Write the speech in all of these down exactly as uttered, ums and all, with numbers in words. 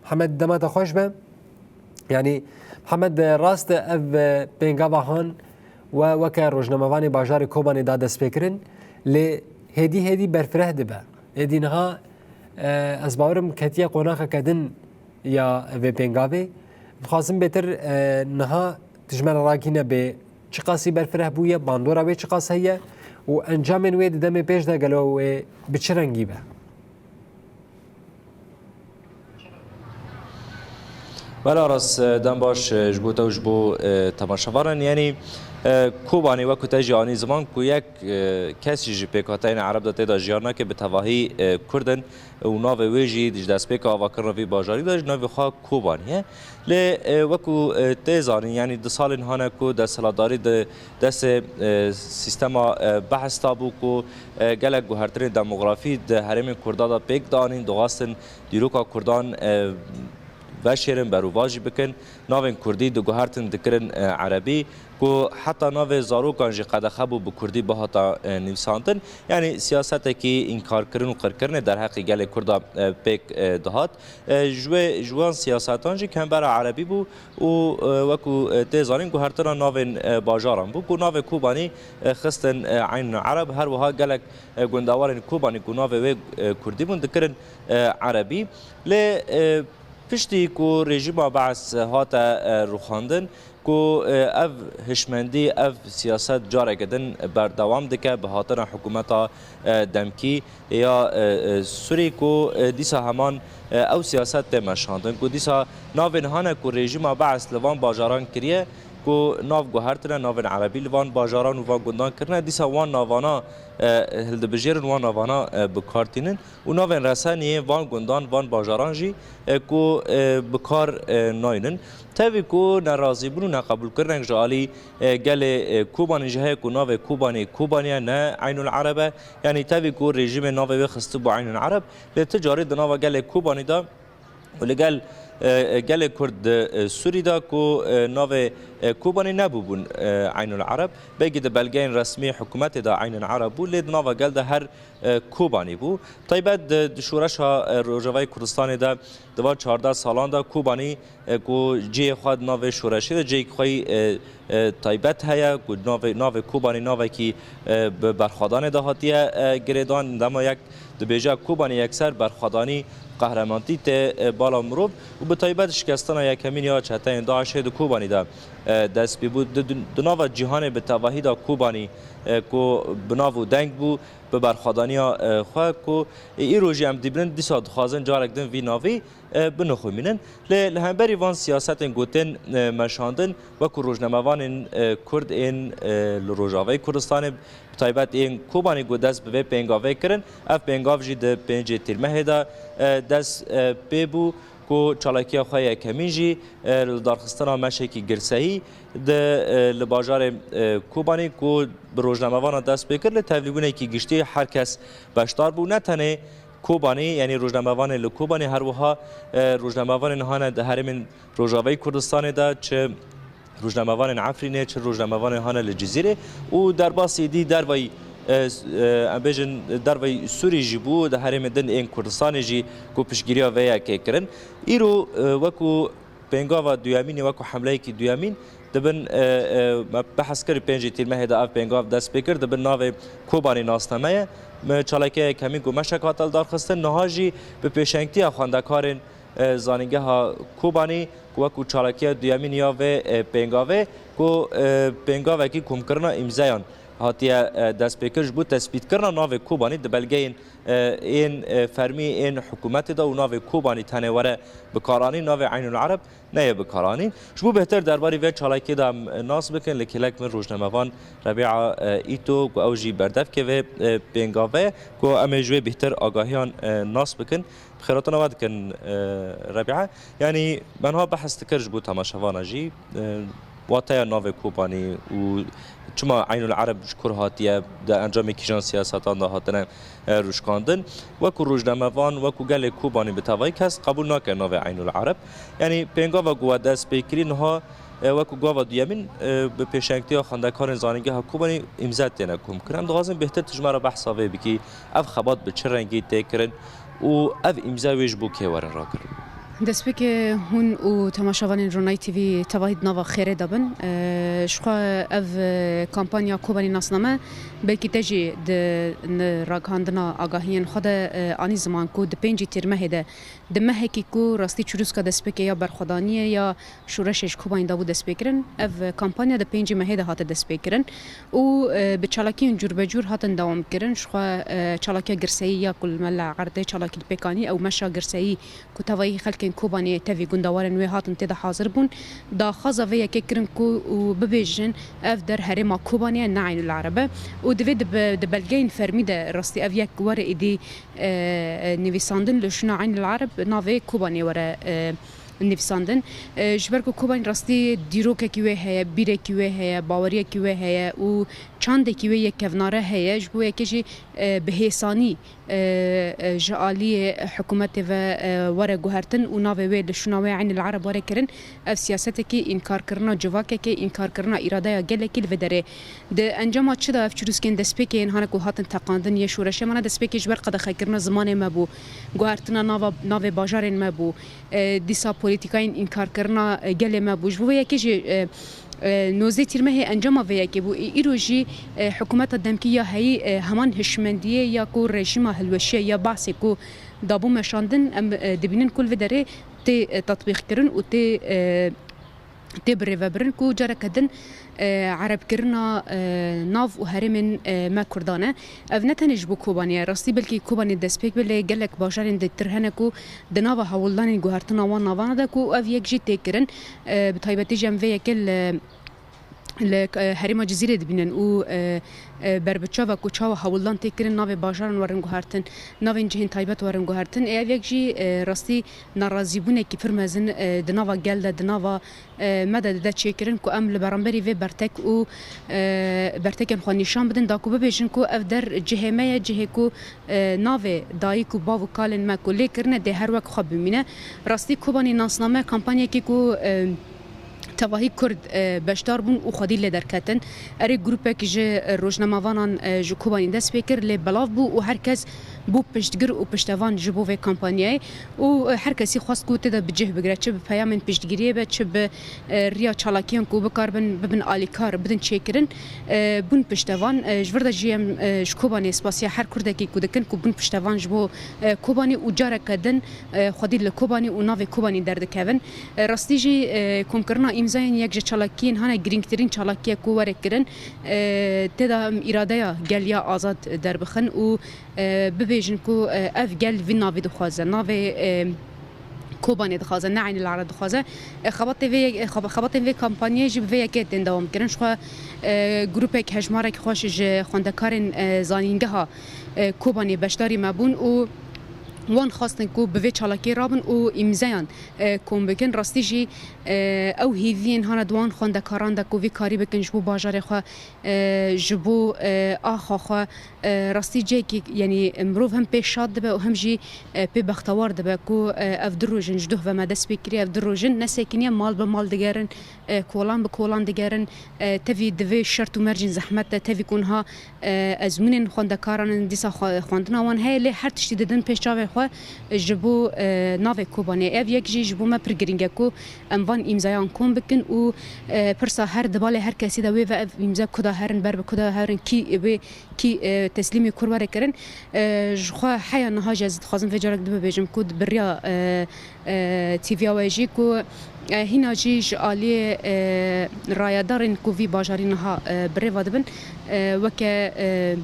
Mihemed, dema te xweş be. Yanî, Mihemed, e, rast e, ev, e, pêngava han we weke rojnamevanê bajarê Kobanê da destpêkirin, lê hêdî hêdî berfireh dibe. Êdî niha, e, ez bawerim ketiye qonaxeke din ya vê pêngavê. Dixwazim bêtir, e, niha tu ji me re ragîne bê çiqasî berfireh bûye, bandora wê çiqas heye û encamên wê di demê pêş de gelo wê bi çi rengî be? Bela rast, e, dem baş, e, ji bo te û ji bo, e, temaşevanan. Yanî, e, Kobanê wekû te jî anî ziman ku yek, e, kesî ji pêkhateyên Ereb de tê de jiyan nake, bi tevahî, e, Kurd in û navê wê jî di ji destpêka avakirina vî bajarî de ji navê xwe Kobanî ye. Lê, e, wekû, e, tê zanîn, yanî du salên hane ku desthilatdarî di destê, e, sîstema, e, behs de bû ku, e, gelek guhertinên demografî di herêmên Kurda de pêk danîn, dixwastin dîroka Kurdan, e, veşêrin, berovajî bikin. Navên Kurdî diguhertin dikirin, e, Erebî, ku heta navê zarokan jî qedexe bû bi Kurdî bihata, e, nivîsandin. Yanî siyasetekî înkarkirin û qirkirinê derheqê gelê Kurda, e, pêk, e, dihat. E, ji wê, ji wan siyasetan jî kembera Erebî bû û, e, wekû, e, tê zanîn guhertina navên, e, bajaran bû ku navê Kobanî, e, xistin, e, Eynul Ereb, her wiha gelek, e, gundewarên Kobanî ku navê wê, e, Kurdî bûn dikirin, e, Erebî. Lê, e, piştî ku rejîma Bees hate, e, rûxandin, ku, e, ev hişmendî, ev siyaset careke din berdewam dike bi hatina hikûmeta, e, demkî ya, e, e, Sûrî, ku, e, dîsa heman, e, ew siyaset tê meşandin, ku dîsa navên hane ku rejîma Bees li van bajaran kiriye, ku nav guhertine, navên Erebî li van bajaran û van gundan kirine, dîsa wan navana, e, hildibijêrin, wan navana, e, bi kar tînin. Û navên reseniyê van gundan, van bajaran jî, e, ku, e, bi kar, e, naynin. Tevî ku nerazîbûn û neqebûlkirinek ji alî, e, gelê, e, Kobanî jî heye ku navê Kobanî Kobanî ye, ne Eynul Ereb e. Yanî tevî ku rejîmê navê wê xistibû Eynul Ereb, lê ti carî di nava gelê Kobanî de û li gel, e, e, gelê Kurd di, e, Sûrî de ku, e, navê, e, Kobanî nebûbûn, e, Eynul Ereb. Belkî di belgeyên resmî hikûmetê de Eynul Ereb bû, lê di nava gel de her, e, Kobanî bû. Taybet di, di şoreşa, e, Rojavayê Kurdistanê de di van çardeh salan de Kobanî, e, ku cihê xwe di navê şoreşê de cihekî xwe yî, e, e, taybet heye, ku navê, navê Kobanî navekî, e, bi berxwedanê de hatiye, e, girêdan. Dema yek dibêje Kobanî, yekser berxwedanî, qehremantî tê, e, bala mirov û bi taybet şikestina yekemîn ya çeteyên DAIŞê di Kobanî de, e, dest pê bû. Di, di, di nava cîhanê bi tevahî de Kobanî, e, ku bi nav û deng bû, bi berxwedaniya, e, xwe ku, e, îro jî em dibînin, dîsa dixwazin carek din vî navî, e, binixumînin. Lê li hemberî van siyasetên ku tên, e, meşandin, wekû rojnamevanên, e, Kurd ên, e, li Rojavayê Kurdistanê, bi taybet ên Kobanî ku dest bi vê pêngavê kirin, ev pêngav jî di pêncê Tîrmehê de, e, dest, e, pê bû, ku çalakiya xwe yekemîn jî, e, li darxistina meşekî girsehî di, e, li bajarê, e, Kobanî ku bi rojnamevana dest pê kir, li tevlîbûnekî giştî her kes beşdar bû. Ne tenê Kobanî, yanî rojnamevanê li Kobanî, her wiha, e, rojnamevanên hane di herêmên Rojavayê Kurdistanê de, çi rojnamevanên Efrînê, çi rojnamevanên hane li Cizîrê û derbasî dî dervayî, e, e, em bêjin dervayî Sûrî jî bû, di herêmên din ên Kurdistanê jî ku piştgiriya vê yekê kirin. Îro, e, wekû pêngava duyemînê, wekû hemleyekî duyemîn dibin, e, e, me behs kir, pêncê Tîrmehê de ev pêngav dest pê kir, dibin navê Kobanî nasname ye. Me çalakiya yekemîn ku meşek hate lidarxistin, niha jî bi pêşengtiya xwendekarên, e, Zanîngeha Kobanî ku wekû çalakiya duyemîn ya vê, e, pêngavê ku, e, pêngavekî komkirina îmzeyan hatiye, e, destpêkir ji bo tespîtkirina navê Kobanî di belgeyên, e, ên, e, fermî ên hikûmetê de û navê Kobanî tenê were bikaranîn, navê Eynul Ereb neyê bikaranîn. Ji bo bêhtir derbarê vê çalakiyê de em nas bikin, li kêlek min rojnamevan Rebîa, e, Îto ku ew jî berdevkê vê, e, pêngavê ye ku em ê ji wê bêhtir agahiyan, e, nas bikin. Bi xêratina we dikin, e, Rebîa. Yanî me niha behs dikir ji bo temaşevana jî, e, wateya navê Kobanî û çima Eynul Ereb ji kur hatiye, di encamê kîjan siyasetan de hatine, e, rûşkandin. Wekû rojnamevan, wekû gelê Kobanî bi tevayî kes qebûl nake navê Eynul Ereb. Yanî pêngava ku we dest pê kirî niha, e, wekû gava duyemîn, e, bi pêşengtiya xwendekarên Zanîngeha Kobanî îmze têne komkirin. Em dixwazin bêhtir tu ji me re behsa vê bikî. Ev xebat bi çi rengî tê kirin û ev îmze wê ji bo kê werin rakirin? Destpêkê hûn û temaşevanên Ronay T V tevahî di nava xêrê de bin. Ji xwe ev, e, kampanya Kobanî nasname belkî te jî di ragihandina agahiyên xwe de, e, anî ziman ku di pêncî tîrmehê de, di mehekî ku rastî çirûska destpêkê ya berxwedaniyê ya şoreşê ji Kobanî dabû destpêkirin, ev kampanya di pêncî mehê de hate destpêkirin û, e, bi çalakiyên cûrbecûr hatin dewamkirin. Ji xwe, e, çalakiya girseyî ya ku li me li erdê çalakî li pêk anî, ew meşa girseyî ku tevayî xelkên Kobanê tevî gundewarên wê hatin tê de hazir bûn, daxwaza vê yekê kirin ku û bibêjin ev der herêma Kobanê ye, ne Eynul Ereb e û divê di be-, di belgeyên fermî de rastî ev yek were êdî, e, e, nivîsandin, li şûna Eynul Ereb navê Kobanê were, e, nivîsandin. E, ji ber ku Kobanî rastî dîrokekî wê heye, bîrekî wê heye, baweriyekî wê heye û çandekî wê yek kevnare heye, ji bo yekê jî, e, bi hêsanî, e, e, ji aliyê hikûmetê ve, e, were guhertin û navê wê li şûna wê Eynil Ereb were kirin, ev siyasetekî înkarkirina civakekê, înkarkirina îradeya gelekî li vê derê. Di encama çi de ev çirûskên destpêkê yên hane ku hatin teqandin yê şoreşê me ne destpêkê ji ber qedexekirina zimanê me bû, guhertina nava, navê bajarên me bû, e, dîsa polîtîkayên înkarkirina, e, gelê me bû. Ji bo vê yekê jî, e, e, nozdeh tîrmehê encama vê yekê bû. Î-, îro jî, e, hikûmeta demkî ya heyî, e, heman hişmendiyê ya ku rejîma hilweşiya ya Baasê ku dabû meşandin, em, e, dibînin ku li vê derê tê, e, tetbîqkirin û tê, e, tê birêvebirin ku careke din, e, erebkirina, e, nav û herêmên, e, me Kurdan e. Ev ne tenê ji bo Kobanê ye. Rastî belkî Kobanê destpêk be, lê gelek bajarên dîtir hene ku di nava hewldanên guhertina wan navana de ku ev yek jî tê kirin. E, bi taybetî jî em vê yekê li, li, e, herêma Cizîrê dibînin û, e, e, berbiçav e ku çawa hewldan tê kirin navê bajaran werin guhertin, navên cihên taybet werin guhertin. Ê ev yek jî, e, rastî nerazîbûnekî pir mezin, e, di nava gel de, di nava, e, me de dide çêkirin ku em li beramberî vê bertek û, e, bertekên xwe nîşan bidin, da ku bibêjin ku ev der cihê me ye, cihê ku, e, navê dayik û bav û kalên me ku lê kirine dê her wek xwe bimîne. Rastî Kobanî nasname kampanyekî ku, e, tevahî Kurd, e, beşdar bûn û xwedî lê derketin. Erê grûpek ji, e, rojnamevanan, e, ji Kobanî dest pê kir, lê belav bû û her kes bû piştgir û piştevan ji bo vê kampanyayê û, e, her kesî xwest ku tê de bi cih bigire, çi bi peyamên piştgiriyê be, çi bi, e, riya çalakiyan ku bikaribin bibin alîkar, bidin çêkirin, e, bûn piştevan. E, ji vir de jî em, e, ji Kobanê spasiya her Kurdekî ku dikin ku bûn piştevan ji bo, e, Kobanê û careke din, e, xwedî li Kobanê û navê Kobanî derdikevin. E, rastî jî, e, komkirina îmzayên yek ji çalakiyên hane girîngtirîn çalakiye ku were kirin, e, tê de em îradeya gel ya azad derbixin û, e, bibêjin ku, e, ev gel vî navî dixwaze, navê, e, Kobanê dixwaze, ne Eynî Lare dixwaze. E, xebatê vê, e, xeba-, xebatên vê kampanyayê jî bi vê yekê tên dewam kirin. Ji xwe, e, grûpek hejmarek xweş ji xwendekarên, e, zanîngeha, e, Kobanê beşdarî me bûn û wan xwestin ku bi vê çalakiyê rabin û îmzeyan, e, kom bikin. Rastî jî, e, ew hêviyên hane di wan xwendekaran de ku vî karî bikin ji bo bajarê xwe, e, ji bo, e, axa xwe, e, rastî cihekî, yanî mirov hem pê şad dibe û hem jî, e, pê bextewar dibe ku, e, ev du roj in ji duh ve me dest pê kiriye, ev du roj in nesekiniye, mal bi mal digerin, e, kolan bi kolan digerin, e, tevî di vê şert û mercên zehmet de tevî ku niha, e, ezmûnên xwendekaran in, dîsa xwe-, xwendina wan heye, lê her tiştî didin pêş çavê xwe ji bo, e, navê Kobanê. Ev yek jî ji bo me pir girîng e ku em van îmzayan kom bikin û, e, pirsa her di balê her kesî de wê ve ev îmze kuda herin, ber bi kuda herin, kî wê, kî, e, teslîmê kur were kirin. E, ji xwe heya niha jî ez dixwazim vê carek dibibêjim ku bi riya, e, e, T V A we jî ku, e, hîna jî ji aliyê, e, rayedarên ku vî bajarî niha, e, bi rê ve dibin, e, weke, e,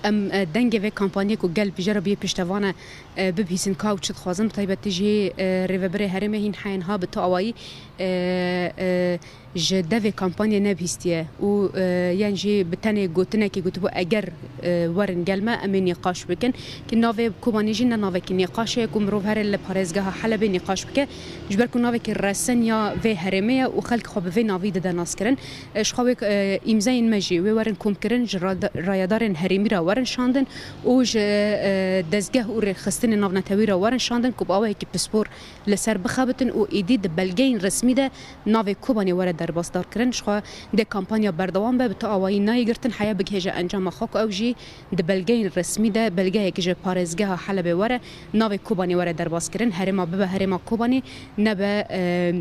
em, e, dengê vê kampanyê ku gel bi jê re biyê piştevan e, e, bibihîsin ka ew çi dixwazin, bi taybetî jî, e, rêvebirê herêmê hîn heya niha bi tu awayî, e, e, ji devê kampanyê nebihîstiye û, e, yan jî bi tenê gotinekê gotibû, eger, e, werin gel me, em ê nîqaş bikin. Ki navê Kobanê jî ne navekî nîqaşê ye ku mirov here li parêzgeha Helebê nîqaş bike. Ji ber ku navekî resen ya vê herêmê ye û xelk xwe bi vê navî dide naskirin. E, ji xwe wê, e, îmzeyên me jî wê werin komkirin, ji rada-, rayedarên herêmî re werin şandin û ji, e, dezgeh û rêxistinên navnetewî re werin şandin ku bi awayekî pispor li ser bixebitin û êdî di belgeyên resmî de navê Kobanê were derbasdar kirin. Ji xwe dê kampanya berdewam be, bi tu awayî nayê girtin, heya bigihêje encama xwe ku ew jî di belgeyên resmî de, belgeyek ji parêzgeha Helebê were, navê Kobanê were derbas kirin. Herêma bibe herêma Kobanê, nebe, e,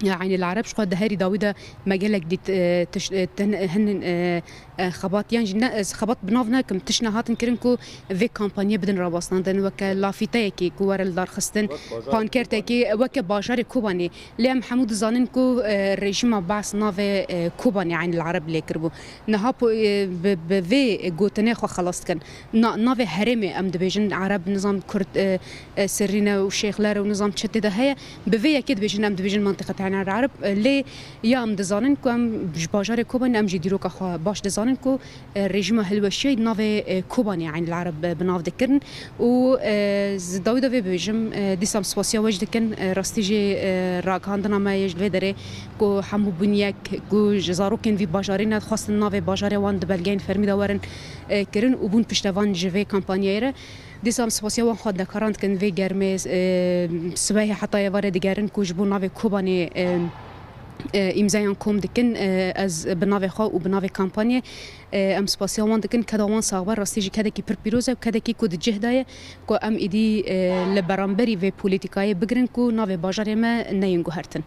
Eynî Ereb. Ji xwe di herî dawî de me gelek dît, e, tiş-, e, tin-, hin, e, e, xebat yan jî ne, ez xebat bi nav nekim, tiştine hatin kirin ku vê kampanyê bidin rawestandin, weke lafîteyekî ku were li dar xistin, pankertekî weke bajarê Kobanê. Lê em hemû dizanin ku, e, rejîma Beas navê, e, Kobanê Eynî Ereb lê kiribû. Niha po-, e, bi, bi vê gotinê xwe xelas dikin. Na, navê herêmê em dibêjin Ereb, nizam Kurd, e, e, Sirîne û Şêxler û nizam çi tê de heye. Bi vê yekê dibêjin, em dibêjin Mentiqet Eynî Ereb. E, lê ya em dizanin ku em ji bajarê Kobanê, em jî dîroka xwe baş dizanin ku, e, rejîma hilweşiyê navê, e, Kobanê Eynî Ereb, e, bi nav dikirin. Û, e, ez dawî de vê bibêjim, e, dîsa em spasiya we jî dikin, e, rastî jî, e, ragihandina me yê ji vê derê ku hemû bûn yek, ku ji zarokên vî bajarî ne, dixwestin navê bajarê wan di belgeyên fermî de werin, e, kirin û bûn piştevan ji vê kampanyayê re. Dîsa em spasiya wan xwendekaran dikin vê germê, e, sibehê heta êvarê digerin ku ji bo navê Kobanê, e, e, îmzeyan kom dikin. E, ez bi navê xwe û bi navê kampanyê, e, em spasiya wan dikin. Keda wan sax be, rastî jî kedekî pir pîroz e û kedekî ku di cih de ye ku em êdî, e, li beramberî vê polîtîkayê bigirin ku navê bajarê me neyên guhertin.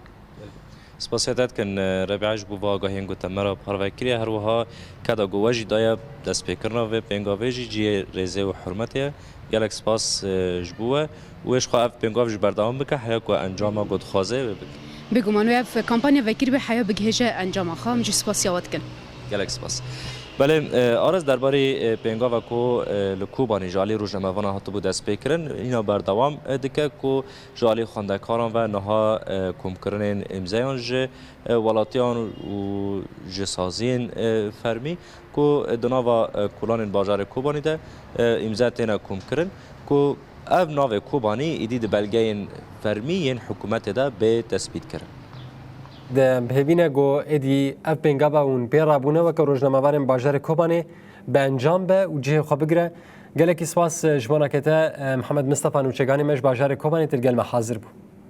Spasiya te dikin, e, Rebiya, ji bo va agahiyên ku te me re parve kiriye, her wiha keda ku we jî daye destpêkirina vê pêngavê jî cihê rêzê û hurmetê ye. Gelek spas, e, ji bo we. Wê ji xwe ev pêngav jî berdewam bike, heya ku encama ku dixwaze wê bike. Bêguman wê ev kampanya vekirî be, heya bigihêje encama xwe. Em jî spasiya we dikin. Gelek spas. Belê, e, Aras, derbarê, e, pêngava ku, e, li Kobanê ji alî rojnamevana hatibû destpêkirin, îna berdewam, e, dike ku ji alî xwendekaran ve niha, e, komkirinên îmzeyan ji, e, welatiyan û ji saziyên, e, fermî ku di nava, e, kolanên bajarê Kobanî de, e, îmze têne komkirin, ku ev navê Kobanî êdî di belgeyên fermî yên hikûmetê de bê tespîtkirin. Di hêvî ne ku êdî ev pêngava hûn pê rabûne weke rojnamevanên bajarê Kobanê bi encam be û cihê xwe bigire. Gelekî spas, e, ji bona ke te, e, Mihemed Mistefa nûçeganê me ji bajarê Kobanê tu li gel me hazir bû.